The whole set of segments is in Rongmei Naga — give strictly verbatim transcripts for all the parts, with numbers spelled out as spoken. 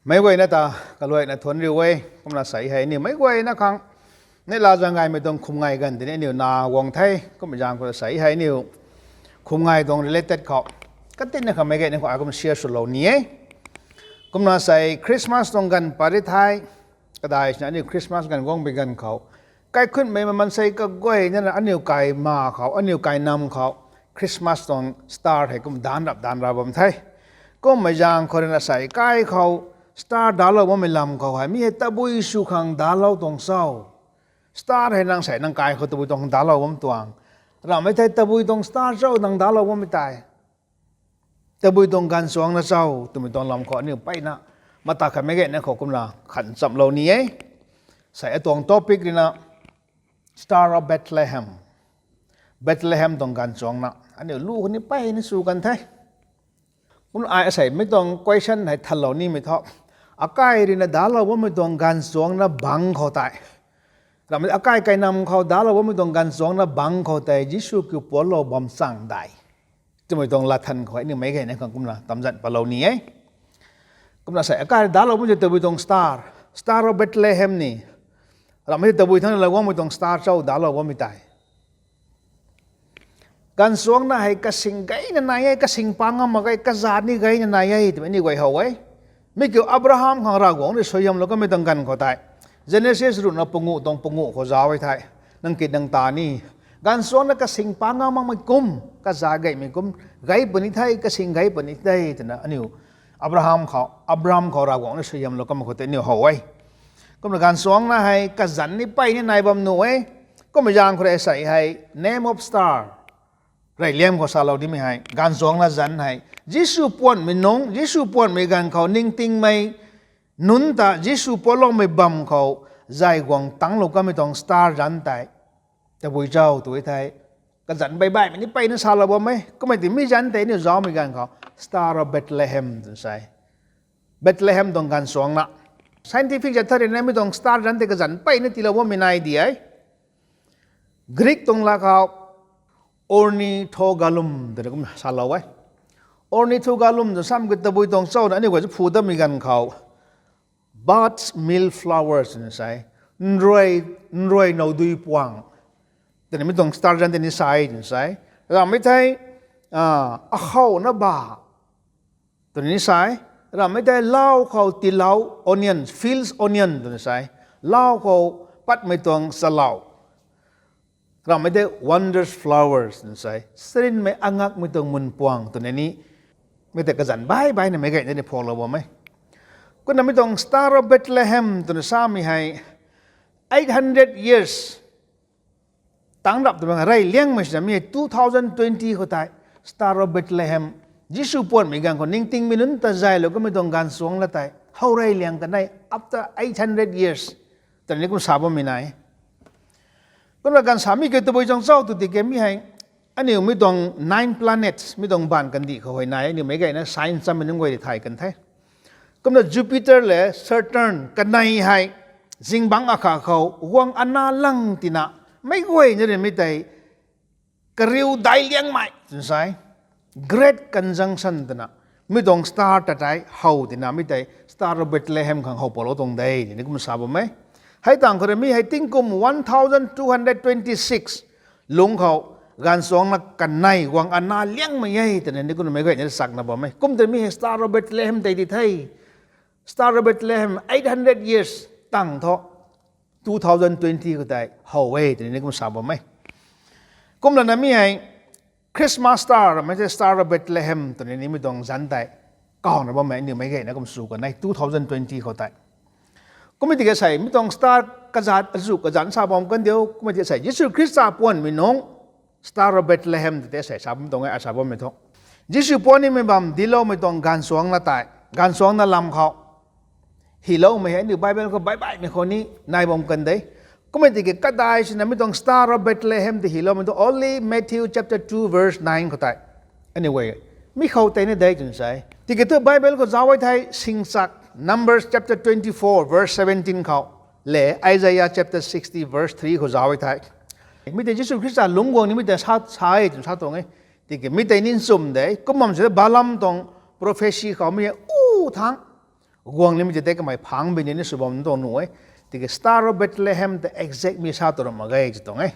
Meic guayna ta kaluaina thuanc riu e. Kumna sei hei aniu meic guayna khang neihla zaeng gaymei tuang khum ngai ganv tini aniu na guang the. Kumna zaeng khou sei hei aniu khum ngai tuang related khou katinna khamei gayna khou ai kum share swlou ni e. Kumna sei Christmas tuang ganv pat ri the. Kadai sina aniu Christmas ganv guang bi ganv khou kaikhunhmei maansei kaguayna na aniu kaima khou, aniu kainam khou Christmas tuang star hei kum daanc rap daanc ra bam the. Kummei zaeng khou rui na sei kai khou star daclou bammei lam khou hei mi hei tabui sw khang daclou tuang cho? Star hei nang sei nang kai khou tabui tuang daclou bam tuang ramhmei thei, tabui tuang star cho nang daclou bammei tei? Tabui tuang gaanvchuangcna cho twmei tuang lam khou aniu mpeyna mata khamei gayna khou kumna khan chamlou ni e. Sei atuang topic rui na Star of Bethlehem, Bethlehem tuang gaanvchuangcna aniu lu khou ni mpeyna sw kan the. Kumna ai asei mi tuang question hei thanlou nimei thu, akai rui na daclou bammei tuang gaanvchuangcna bangc khou tei, ramhmei akai kainam khou daclou bammei tuang gaanvchuangcna bangc khou tei Jisu kiu puanclou bam chang dai twmei tuang latthan khou aniu meic gayna khang kumna tamzan patlou ni e. Kumna sei akai daclou bammei tabui tuang star, Star of Bethlehem ni, ramhmei tabui thangc lou guangmei tuang star cho daclou bammei tei? Gaanvchuangcna hei kasing gayna nai e, kasing pa ngam mak ge, kazat ni gayna nai e twmei aniu guay how e. Mi kiu Abraham khang Ravguangc rui suaihiamlou kamei tuang ganv khou tei, Genesis ruhna panguh tuang panguh khou zauc e thei, nang kit nang ta ni, gaanvchuangcna kasing pa ngam makmei kum, kazat gaymei kum, gay puni the, kasing gay puni the twna aniu Abraham khou, Abram khou Ravguangc rui suaihiamlou kamei khou tei aniu how e. Kumna gaanvchuangcna hei kazanc ni mpeyna nai bam nuh e. Kummei zaeng khou rui sei hei name of star reyliang khou salou nimei hei, gaanvchuangcna zanc hei Jisu puanhmei nungc, Jisu puanhmei ganv khou ningtingmei nunc ta Jisu puancloumei bam khou zay guang tangclou kamei tuang star zanc tei tabui cho tw e thei, kazanc baibaihmei ni mpeyna salou bam e. Kummei tiki mi zanc tei aniu zaumei ganv khou Star of Bethlehem twna sa e. Bethlehem tuang gaanvchuangcna, scientific zat tha rui na mi tuang star zanc tei kazanc mpeyna tiilou bammei nai di e. Greek tuang lat khou ornithogalum twna kum salou e. Ornithogalum twna samei ki tabui tuang cho na aniu guay chu phu dammei ganv khou, God's male flowers twna sa e. Nrui, nrui now dui puang twna mi tuang star zanc tei ni sa e twna sa e. Ramhmei thei akhou na ba twna ni sa e. Ramhmei thei lau khou tiilou, onion, fields onion twna sa e. Lau khou patmei tuang chalou. Ramhmei thei wondrous flowers twna sa e. Sarinmei angakmei tuang mun puang twna ni, mi tei kazanc baibaihna meic gayna ni phuaklou bam e. Kumna mi tuang Star of Bethlehem twna samei hei eight hundred years tangc rap twmei reyliangmei sina mi hei two thousand twenty khou tei Star of Bethlehem, Jisu puanhmei ganv khou ningtingmei nunc ta zaylou kamei tuang gaanvchuangcna tei how reyliang kanei after eight hundred years twna ni kum sa bammei nai. Kumna gaanv samei kiu tabui tuang cho tw tiki mi hei aniu mi tuang nine planets, mi tuang baanv kandih khou hei nai, aniu meic gayna science chammei nunc guay rui thay kan the. Kumna Jupiter lev Saturn kanei hei zingbangc akhat khou guang ana lang tina, meic guayna rui mi tei kariu daic liangmei twna sa e, Great Conjunction twna, mi tuang star ta tei how tina mi tei Star of Bethlehem khang how palou tuang de twna ni kum sa bam e. Hei tangv khou rui mi hei tingkum one thousand two hundred twenty-six lungc khou gaanvchuangcna kanei guang ana liangmei e twna ni kumna meic gayna chakna bam e. Kum tei mi hei Star of Bethlehem tei di the. Star of Bethlehem eight hundred years tang thu two thousand twenty khou tei how e twna ni kum sa bam e. Kumlana mi hei Christmas star, ramhmei thei Star of Bethlehem twna ni mi tuang zanc tei kahowna bammei aniu meic gayna kum sw kanei two thousand twenty khou tei. Kummei tiki sei mi tuang star kazat azu kazanc sa bam kan diu, kummei tiki sei Jisu Khrista puanhmei nungc Star of Bethlehem tei sei sa bam tuang e, ai sa bammei thu, Jisu puanc nimei bam dincloumei tuang gaanvchuangcna tei, gaanvchuangcna lam khou hyloumei hei aniu Bible khou baihbaihmei khou ni nai bam kan de. Kummei tiki kadai sinamei tuang Star of Bethlehem tei hyloumei thu only Matthew chapter two verse nine khou tei aniu guay mi khou tei ni de twna sa e. Tiki thu Bible khou zauc e thei singchak Numbers chapter twenty-four verse seventeen khou, le Isaiah chapter sixty verse three khou zauc e thei, mi tei Jisu Khrista lungc guang nimei tei sa, sa e twna sa tuang e. Tiki mi tei ni nchumh de, kum bam sw Balaam tuang prophecy khou mi e u thangc guang nimei tei kamei phang bini ni sw bam tuang nuh e. Tiki Star of Bethlehem ta exact mi sa tu ram mak ge ti tuang e.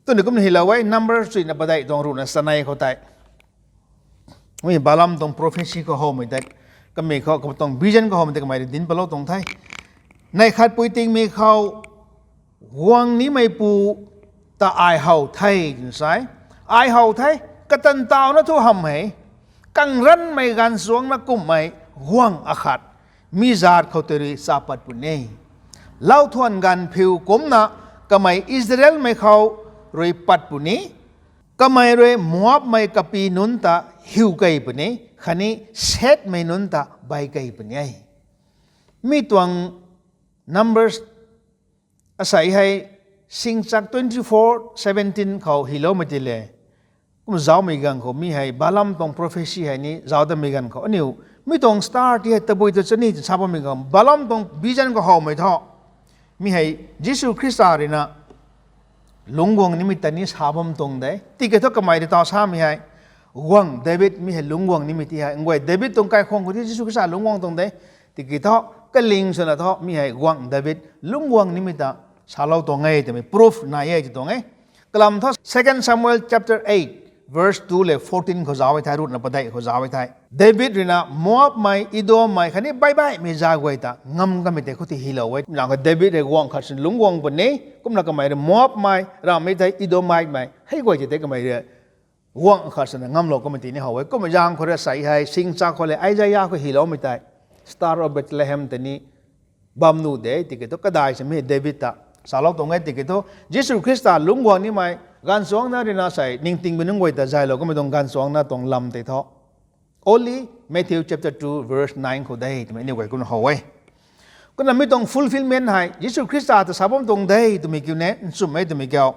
Tuni kumna hylou e, Numbers chuina padeih tuang ruhna sanei khou tei, mi Balaam tuang prophecy khou howmei tei, kamei khou, katuang vision khou howmei tei kamei rui dinc palou tuang the. Neih khatpui tingmik khou guang nimeipu ta ai how the, twna sa e. Ai how the, katan tawna thu hamh hei, kangranmei gaanvchuangcna kumhmei guang akhat mi zaat khou tei rui cha pat puni. Lauthuan gaanvphiu kumcna kamei Israelmei khou rui pat puni. Kamei rui Moabmei kapi nunc ta hiu kei puni, khatni Sethmei nunc ta bai kei puni e. Mi tuang Numbers asei hei singchak twenty-four seventeen khou hyloumei ti le. Kum zaucmei ganv khou mi hei Balaam tuang prophecy hei ni zauc datmei ganv khou aniu, mi tuang star ti hei tabui ta chani ti sa bammei ganv, Balaam tuang vision khou howmei thu, mi hei Jisu Khrista rui na lungc guang nimei ta ni sa bam tuang de. Tiki thu kamei rui taw samei hei, guangc David mi hei lungc guang nimei ti hei nguay David tuang kaikhwang khou ti Jisu Khrista lungc guang tuang de. Tiki thu kaling swna thu mi hei guangc David lungc guang nimei ta salou tuang e twmei proof nai e ti tuang e. Kalam thu Second Samuel chapter eight verse two le fourteen khou zauc e thei, ruhna padeih khou zauc e thei, David rui na Moabmei, Edommei khatni baihbaihmei zaat guay ta ngam kamei tei khou ti hylou e. Nang kha David hei guangc khat sini lungc guang puni, kumna kamei rui Moabmei, ramhmei thei Edomeitemei hei guay ti tei kamei rui guangc khat sini ngamlou kamei ti ni how e. Kumna zaeng khou rui asei hei singchak khou le Isaiah khou hyloumei tei, Star of Bethlehem tei ni bam nuh de. Tiki thu kadai sini David ta salou tuang e. Tiki thu Jisu Khrista lungc guang nimei gaanvchuangcna rui na sei ningtingmei nunc guay ta zaylou kamei tuang gaanvchuangcna tuang lam tei thu only Matthew chapter two verse nine khou de twmei aniu guay kumna how e. Kumna mi tuang fulfillment hei Jisu Khrista ta sa bam tuang de twmei kiu ne, nchumh e twmei kiu.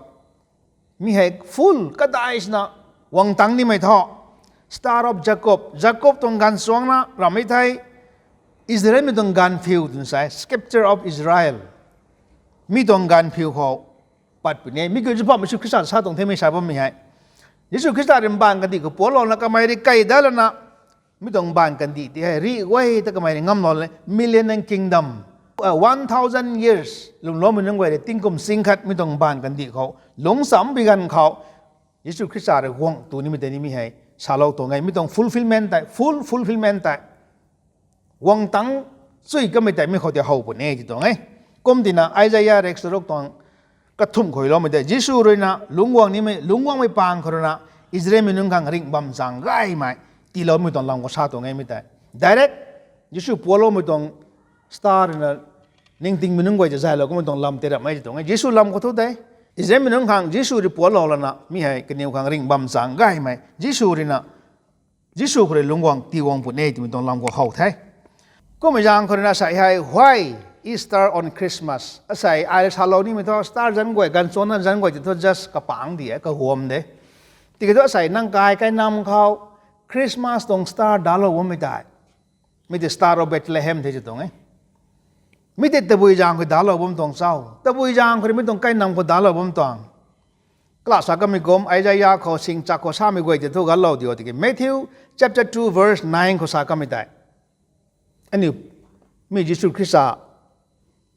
Mi hei full kadai sina guang tang nimei thu, Star of Jacob, Jacob tuang gaanvchuangcna ramhmei thei Israelmei tuang gaanvphiu twna sa e, Scepter of Israel. Mi tuang gaanvphiu khou pat puni e. Mi kiu chu pam Jisu Khrista sa tuang themei sa bammei hei, Jisu Khrista rui mbaanv kandih khou puallouna kamei rui kai dat lana, mi tuang mbaanv kandih ti hei rih guay ta kamei rui ngamlou le Millennium Kingdom, one thousand years lwmloumei nunc guay rui tingkum sing khat mi tuang mbaanv kandih khou lungc cham bi ganv khou Jisu Khrista rui guangc tu nimei tei ni mi hei salou tuang e. Mi tuang fulfillment tei, full fulfillment tei guang tang chui kamei tei mi khou tei how puni e ti tuang e. Kum tina Isaiah rek charuk tuang kathumh khou hyloumei tei Jisu rui na lungc guang nimei, lungc guangmei pang khou rui na Israelmei nunc khang ringh bam zaeng gaymei tiiloumei tuang lam khou sa tuang e mi tei. Direct Jisu pualloumei tuang star rui na ningtingmei nunc guay ta zaylou kamei tuang lam tei ramh e ti tuang e. Jisu lam khou thu tei Israelmei nunc khang Jisu rui puallou lana mi hei kaniw khang ringh bam zaeng gaymei Jisu rui na, Jisu khou rui lungc guang tii guang puni e twmei tuang lam khou how the. Kumna zaeng khou rui na asei hei why Easter on Christmas, asei ai salou nimei thu star zanc guay, gaanvchuangcna zanc guay ti thu just kapangc di e, kaguam de. Tiki thu asei nang kai kainam khou Christmas tuang star dalou bammei tei, mi tei Star of Bethlehem the ti tuang e. Mi tei tabui zaeng khou dalou bam tuang cho? Tabui zaeng khou rui mi tuang kainam khou dalou bam tuang. Kala sa kamei kum Isaiah khou singchak khou samei guay tei thu galou diu tiki Matthew chapter two verse nine khou sa kamei tei, aniu, mi Jisu Khrista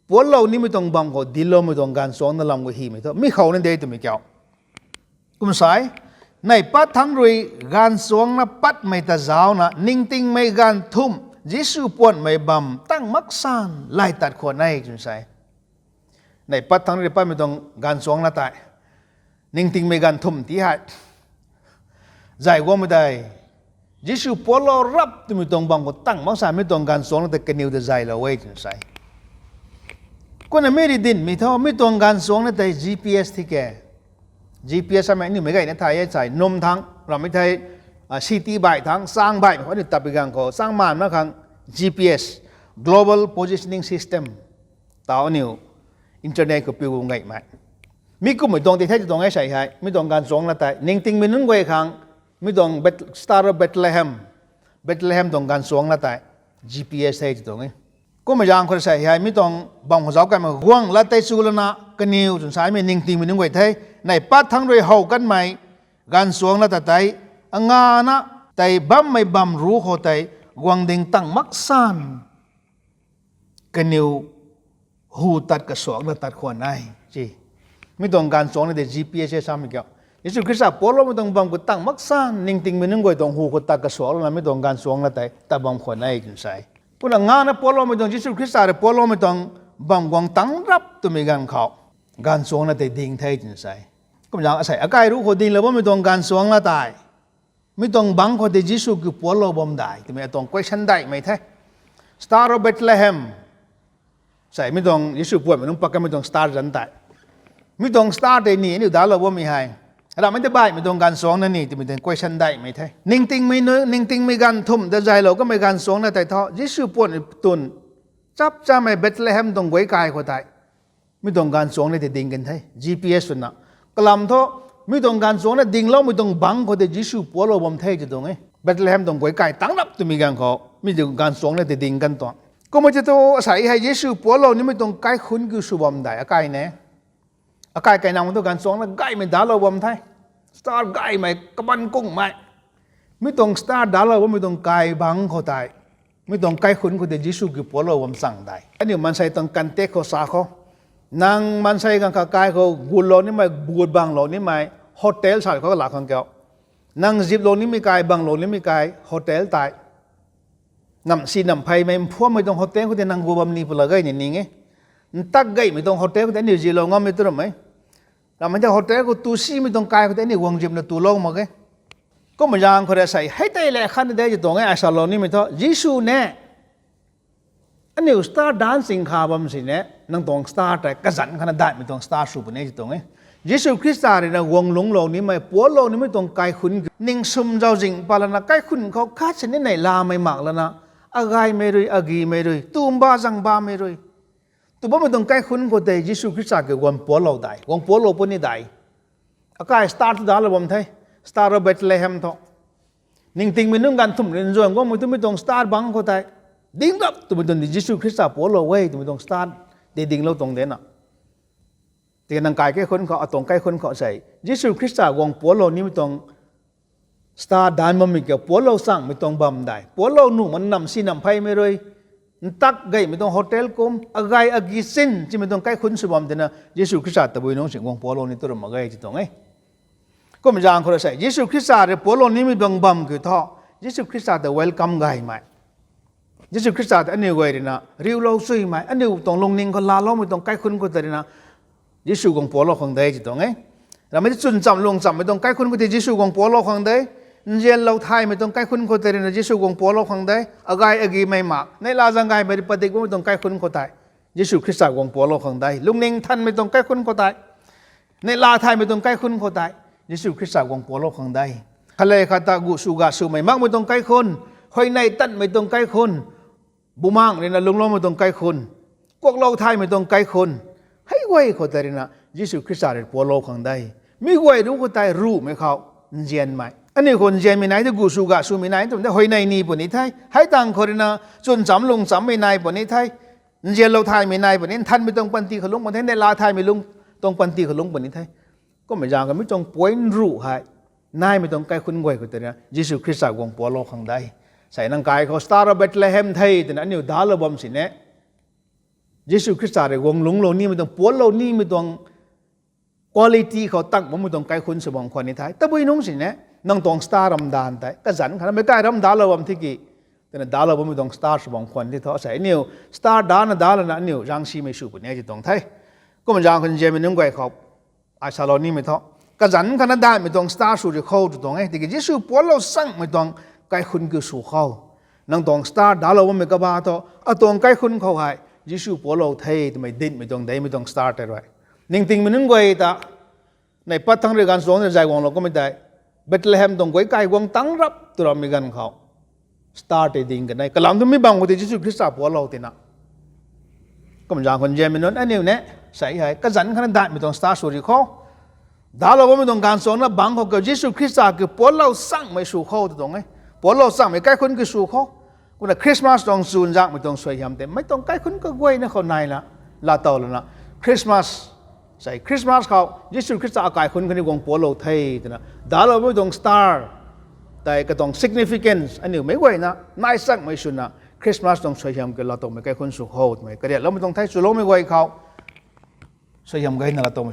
puallou nimei tuang bam khou dincloumei tuang gaanvchuangcna lam khou hymei thu mi khou ni de twmei kiu. Kum sa e, neih pat thangc rui gaanvchuangcna patmei ta zaucna ningtingmei gaanv thumh Jisu puanmei bam tang mak san lay tat khwan e twna sa e. Neih pat thangc rui patmei tuang gaanvchuangcna tei, ningtingmei gaanv thumh ti hei zay guangmei tei, Jisu puallou rap twmei tuang bam khou tang mak san mi tuang gaanvchuangcna tei kaniw ta zaylou e twna sa e. Kumna mi rui dincmei thu mi tuang gaanvchuangcna tei G P S thi ke. G P S samei aniu meic gayna thay e, sai num thangc ramhmei thei, city baih thangc, chang baihmei khou aniu tat bi ganv khou chang maanna khang G P S, Global Positioning System, tau aniu internet khou piu gaymei, mi kummei tuang ti the ti tuang e. Sei hei mi tuang gaanvchuangcna tei ningtingmei nunc guay khang mi tuang Star of Bethlehem, Bethlehem tuang gaanvchuangcna tei G P S the ti tuang e. Kummei zaeng khou sei hei mi tuang bam khou zauc kaimei guangc lat tei chu lana kaniw twna samei ningtingmei nunc guay the, neih pat thangc rui how kanmei gaanvchuangcna ta tei, angana tei bammei bam ruc khou tei guang ding tang mak san kaniw hu tat kasuakna tat khwan e. Mi tuang gaanvchuangcna tei G P S samei kiu, Jisu Khrista pualloumei tuang bam khou tang mak san ningtingmei nunc guay tuang hu khou tat kasuakna mi tuang gaanvchuangcna tei tat bam khwan e twna sa e. Kumna ngana pualloumei tuang, Jisu Khrista rui pualloumei tuang bam guang tang rap twmei ganv khou gaanvchuangcna tei ding the twna sa e. Kumna asei akai ruc khou dinglou bammei tuang gaanvchuangcna tei, mi tuang bangc khou tei Jisu kiu puallou bam dai twmei atuang question daihmei the. Star of Bethlehem sei mi tuang Jisu puanmei nunc pat kanmei tuang star zanc tei, mi tuang star tei ni aniu dalou bammei hei ramhmei ta baihmei tuang gaanvchuangcna ni twmei tuang question daihmei the. Ningtingmei nu, ningtingmei ganv thumh ta zaylou kamei gaanvchuangcna tei thu Jisu puanmei tun chap chamei Bethlehem tuang guay kai khou tei mi tuang gaanvchuangcna tei ding kan the, G P S swna. Kalam thu mi tuang gaanvchuangcna dingloumei tuang bangc khou tei Jisu puallou bam the ti tuang e. Bethlehem tuang guay kai tang rap twmei ganv khou mi tuang gaanvchuangcna tei ding kan tuang. Kumna ti thu asei hei Jisu puallou nimei tuang kaikhunc kiu sw bam dai akai ne. Akai kainamv thu gaanvchuangcna gaymei dalou bam the. Star gaymei, kaban kungmei. Mi tuang star dalou bammei tuang kai bangc khou tei, mi tuang kaikhunc khou tei Jisu kiu puallou bam chang dai. Aniu maansei tuang context khou sa khou, nang maansei ganv kha kai khou gutlou nimei, gut banglou nimei hotel sa khou laa khang kiu, nang ziplou nimei kai, banglou nimei kai hotel tei, namsi nampheymei mphuammei tuang hotel khou tei nang gut bam ni pwla gay ni ning e. Ntak gaymei tuang hotel khou tei aniu ziplou ngammei tu ramh e. Ramhmei tei hotel khou tu simei tuang kai khou tei aniu guang zipna tulou mak e. Kumna zaeng khou rui asei hei tei le khatni de ti tuang e, ai salou nimei thu Jisu ne, aniu star dancing kha bam sini, nang tuang star tei kazanc khatna daihmei tuang star sw puni ti tuang e. Jisu Khrista rui na guang lungclou nimei, puallou nimei tuang kaikhunc ning swm zauczing pat lana kaikhunc khou khat sini neihlamei mak lana, agaymei rui, agimei rui, tumba zangbamei rui tu bammei tuang kaikhunc khou tei Jisu Khrista kiu guang puallou dai, guang puallou puni dai. Akai star thu dalou bam the, Star of Bethlehem thu. Ningtingmei nunc ganv thumh rui nzuan guangmei twmei tuang star bangc khou tei ding rap twmei tuang di Jisu Khrista puallou e twmei tuang star tei dinglou tuang de na. Tiki nang kai kaikhunc khou, atuang kaikhunc khou sei Jisu Khrista guang puallou nimei tuang star danc bammei kiu puallou changmei tuang bam dai. Puallou nuh mak namsi nampheymei rui, ntak gaymei tuang hotel kum, agay agi chin chimei tuang kaikhunc sw bam tina Jisu Khrista tabui nungc si guang puallou ni tu ram mak ge ti tuang e. Kumna zaeng khou rui sei Jisu Khrista rui puallou nimei tuang bam kiu thu, Jisu Khrista ta welcome gaymei, Jisu Khrista ta aniu guay rui na riulou chuymei, aniu tuang lungning khou laaloumei tuang kaikhunc khou tei rui na Jisu guang puallou khang de ti tuang e. Ramhmei tei chwn cham lung chammei tuang kaikhunc khou tei Jisu guang puallou khang de. Nzianlou thaymei tuang kaikhunc khou tei rui na Jisu guang puallou khang de. Agay agimei mak, neihla zaeng gaymei rui padik bammei tuang kaikhunc khou tei Jisu Khrista guang puallou khang de. Lungning nthanmei tuang kaikhunc khou tei, neihla thaymei tuang kaikhunc khou tei Jisu Khrista guang puallou khang de. Khatle khat ta gu sw ga swmei makmei tuang kaikhunc, huayney tanmei tuang kaikhunc, bumaengc rui na lungcloumei tuang kaikhunc, kuaklou thaymei tuang kaikhunc, hei guay khou tei rui na Jisu Khrista rui puallou khang de. Mi guay ruc khou tei ruhmei khou nzianmei, aniu khou nzianmei nai tei gu sw ga swmei nai twmei tei huayney ni puni the. Hei tangv khou rui na chwn cham lung chammei nai puni the. Nzianlou thaymei nai puni, nthanmei tuang panty khou lungc puni the, neihla thaymei lung tuang panty khou lungc puni the. Kummei zaeng khou mi tuang point ruh hei naimei tuang kaikhunc guay khou tei rui na Jisu Khrista guang puallou khang de. Sei nang kai khou Star of Bethlehem the twna aniu dalou bam sini, Jisu Khrista rui guang lungclou nimei tuang, puallou nimei tuang quality khou tang bammei tuang kaikhunc sw bam khwan ni the. Tabui nungc sini nang tuang star ramdanv tei kazanc khatna meic kai ram dalou bam tiki, twna dalou bammei tuang star sw bam khwan ti thu, sei aniu star dana dalana aniu zaengsimei sw puni ti tuang the. Kumna zaeng khou nzianmei nunc guay khou ai salou nimei thu, kazanc khatna daihmei tuang star sw ri khou ti tuang e. Tiki Jisu puallou changmei tuang kaikhunc kiu sw khou, nang tuang star dalou bammei kaba thu, atuang kaikhunc khou hei Jisu puallou the twmei dinhmei tuang de, mi tuang star tei rui. Ningtingmei nunc guay ta neih pat thangc rui gaanvchuangc rui zay guanglou kummei tei, Bethlehem tuang guay kai guang tang rap tw rammei ganv khou star tei ding kan e. Kalam thu mi bam khou tei Jisu Khrista puallou tina. Kumna zaeng khou nzianmei nunc aniu ni sei hei kazanc khatna daihmei tuang star sw ri khou, dalou bammei tuang gaanvchuangcna bangc khou kiu Jisu Khrista kiu puallou changmei sw khou ti tuang e. Puallou changmei kaikhunc kiu sw khou. Kumna Christmas tuang chwn zaengmei tuang suaihiam tei mei tuang kaikhunc kaguayna khou naina laatow lana, Christmas sei Christmas khou Jisu Khrista akaikhunc khatni guang puallou the twna dalou bammei tuang star tei katuang significance aniu meic guayna nai changmei swna Christmas tuang suaihiam ke laatowmei kaikhunc sw kho twmei kariatloumei tuang the. Chuloumei guay khou suaihiam gayna laatow